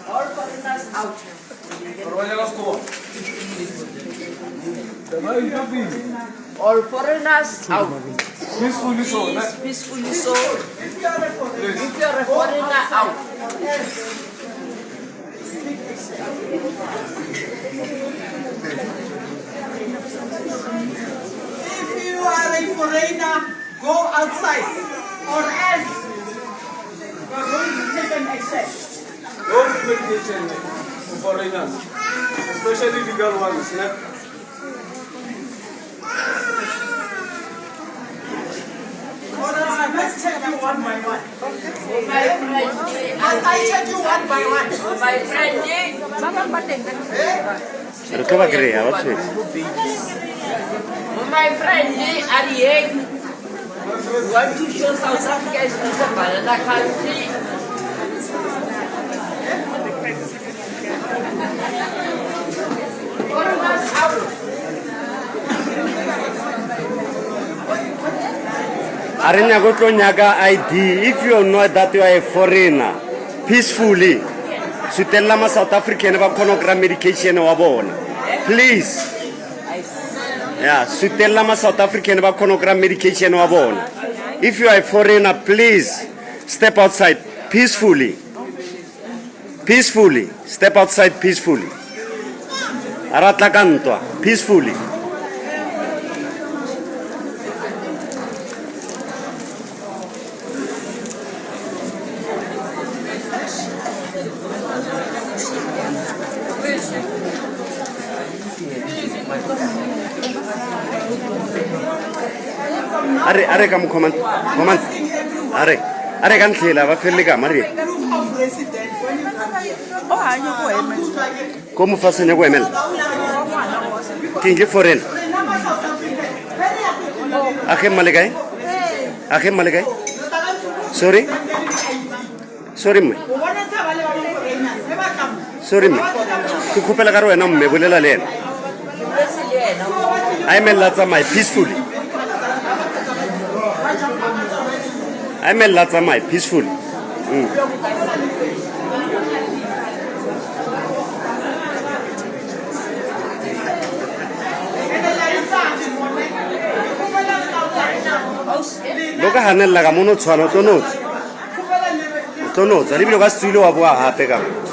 All foreigners out. All foreigners out. Peacefully so. Please, peacefully so. If you are a foreigner, out. If you are a foreigner, go outside, or else we are going to take an action. No medication for foreigners, especially legal ones. Ne? Or else I must check you one by one. My friend, Must I check you one by one? my friend, Re tlo ba kry-a ba tshwere. My friend, Ariel, want to show South Africa is not a banana country. Foreigners out. A re nyako tlo nyaka ID. If you know that you are a foreigner, peacefully sutelela ma South African ba kgona go kry-a medication wa bona, please. Yeah, sutelela ma South African ba kgona go kry-a medication wa bona. If you are a foreigner, please step outside peacefully. Peacefully step outside peacefully. A ra tla ka ntwa, peacefully. A re ka mo command, command, a re ka ntlhela ba felele ka mare. Proof of residence when you come here. Ko mo fasenya go emela ke nke foreign. Rena ma South African, A ge mmale kae? A ge mmale kae? Sorry, sorry mme. o bona tsa ba le ba foreigners, ge ba tla mo. Sorry mme, ke kgopela ka re wena mme bolela le ena. A emelela, tsamaye peacefully. A emelela, tsamaye peacefully. Ene le a itse mo, ne? Ke kgopela le ka Lo ka ganelela ka mono tshwana, o tlo no tswa, o tlo no tswa lebile o ka se tswile wa boa gape ka mo.